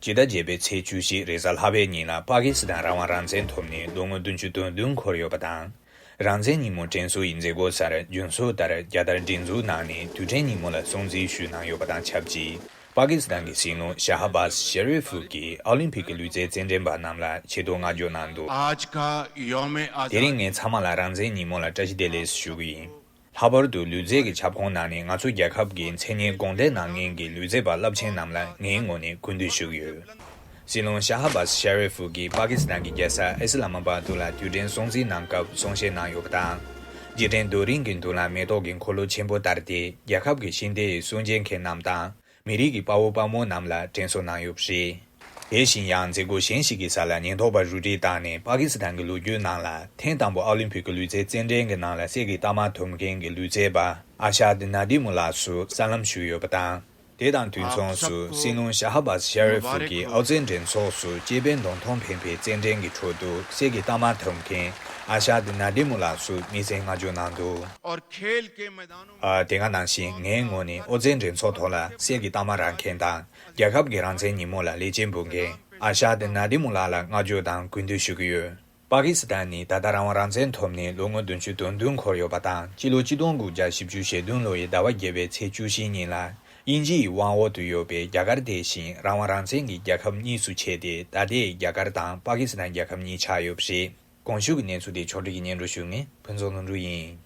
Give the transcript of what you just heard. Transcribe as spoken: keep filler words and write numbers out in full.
སྤྱི་ཟླ་བརྒྱད་པའི་ཚེས་བཅུ་བཞི་རེས་གཟའ་ལྷག་པའི་ཉིན་ལ་པ་ཀི་སི་ཐན་རང་དབང་རང་བཙན་ཐོབ་ནས་ལོ་ངོ་བདུན་ཅུ་དོན་བདུན་འཁོར་ཡོད་པ་དང་། རང་བཙན་ཉིན་མོ་དྲན་གསོ་ཡི་མཛད་སྒོ་སར་རྒྱུན་སྲོལ་ལྟར་རྒྱལ་དར་སྒྲེང་འཛུགས་གནང་ནས་དུས་དྲན་ཉིན་མོ་ལ་སྲུང་བརྩི་ཞུས་གནང་ཡོད་པ་དང་ཆབས་ཅིག་པ་ཀི་སི་ཐན་གྱི་སྲིད་བློན་ཤ་ཧ་བཱས་ཤེ་རི་ཧྥུ་གིས་ཨོ་ལིམ་ཕིག་གི་ལུས་རྩལ་རྩེད་འགྲན་པ་རྣམས་ལ་ཆེ་མཐོང་བསྔགས་བརྗོད་གནང་འདུག आज का यौम आज़ादी དེ་རིང་ངས་ཚང་མ་ལ་རང་བཙན་ཉིན་མོ་ལ་བཀྲ་ཤིས་བདེ་ལེགས་ཞུ་གི་ཡིན། ལྷག་པར་དུ་ལུས་རྩལ་གྱི་ཁྱབ་ཁོངས་ནང་ནས་ང་ཚོ་རྒྱལ་ཁབ་ཀྱི་མཚན་སྙན་དགོངས་དོན་གནང་མཁན་གྱི་ལུས་རྩལ་པ་རླབས་ཆེན་རྣམས་ལ་ངའི་ངོས་ནས་གུས་འདུད་ཞུ་གི་ཡོད། སྲིད་བློན་ཤ་ཧ་བཱས་ཤ་རི་ཧྥུ་གིས་པ་ཀི་སི་ཐན་གྱི་རྒྱལ་ས་ཨི་སི་ལ་མ་པ་ཏུ་ལ་དུས་དྲན་སྲུང་བརྩི་གནང་སྐབས་གསུང་བཤད་གནང་ཡོད་པ་དང་། རྗེས་དྲན་རྡོ་རིང་གི་མདུན་ལ་མེ་ཏོག་གི་འཁོར་ལོ་ཆེན་པོ་བསྟར་ཏེ་རྒྱལ་ཁབ་ཀྱི་ཤེས་ལྡན་སྲུང་སྐྱོང་མཁན་རྣམས་དང་། མི་རིགས་ཀྱི་དཔའ་བོ་དཔའ་མོ་རྣམས་ལ་དྲན་གསོ་གནང་ཡོད་པ་རེད། དེ་བཞིན་ཡང་མཛད་སྒོ་གཞན་ཞིག་གི་ས་ལ་ཉེན་རྟོག་པ་རུ་སྒྲིག་བཏང་ནས་པ་ཀི་སི་ཐན་གྱི་ལོ་རྒྱུས་ནང་ལ་ཐེངས་དང་པོ་ཨོ་ལིམ་ཕིག་གི་ལུས་རྩལ་རྩེད་འགྲན་གྱི་ནང་ལ་གསེར་གྱི་རྟགས་མ་ཐོབ་མཁན་གྱི་ལུས་རྩལ་པ་ཨ་ཤ་དི་ན་དི་མུ་ལགས་སུ་སྲང་ལམ་ཞུས་ཡོད་པ་དང་། དེ་དང་དུས་མཚུངས་སུ་སྲིད་བློན་ཤ་ཧ་བཱས་ཤ་རི་ཧྥུ་གིས་ཨོ་རྩལ་འགྲན་ཚོགས་སུ་སྐྱེས་དཔལ་མདུང་ཐུང་འཕེན་པའི་རྩེད་འགྲན་གྱི་ཁྲོད་དུ་གསེར་གྱི་རྟགས་མ་ཐོབ་མཁན་ཨ་ཤ་དི་ན་དི་མུ་ལགས་སུ་མི་ཚེ་བསྔགས་བརྗོད་གནང་འདུག་ཨ། དེ་ག་ནང་བཞིན་ངའི་ངོས་ནས་ཨོ་རྩལ་འགྲན་ཚོགས་ཐོག་ལ་གསེར་གྱི་རྟགས་མ་རག་མཁན་དང་རྒྱལ་ཁབ་ཀྱི་རང་བཙན་ཉིན་མོ་ལ་ལེགས་སྐྱེས་འབུལ་མཁན་ཨ་ཤ་དི་ན་དི་མུ་ལགས་ལ་བསྔགས་བརྗོད་དང་གུས་འདུད་ཞུ་གི་ཡོད། པ་ཀི་སི་ཐན་ནི་ད་ལྟ་རང་དབང་རང་བཙན་ཐོབ་ནས་ལོ་ངོ་བདུན་ཅུ་དོན་བདུན་འཁོར་ཡོད་པ་དང་སྤྱི་ལོ་ཆིག་སྟོང་དགུ་བརྒྱ་བཞི་བཅུ་ཞེ་བདུན་ལོ་ཡི་ཟླ་བ་བརྒྱད་པའི་ཚེས་བཅུ་བཞི་ཉིན་ལ་དབྱིན་ཇི་ཡི་དབང་འོག་ཏུ་ཡོད་པའི་རྒྱ་གར་དེ་བཞིན་རང་དབང་རང་བཙན་གྱི་རྒྱལ་ཁབ་གཉིས་སུ་ཕྱེ་སྟེ་ད་ལྟའི་རྒྱ་གར་དང་པ་ཀི་སི་ཐན་རྒྱལ་ཁབ་གཉིས་ཆགས་ཡོད་པ་རེད། གོང་ཞུས་ཀྱི་གནས་ཚུལ་དེ་ཕྱོགས་སྒྲིག་གིས་སྙན་སྒྲོན་ཞུ་མཁན་ཕུན་ཚོགས་ལྷུན་གྲུབ་ཡིན།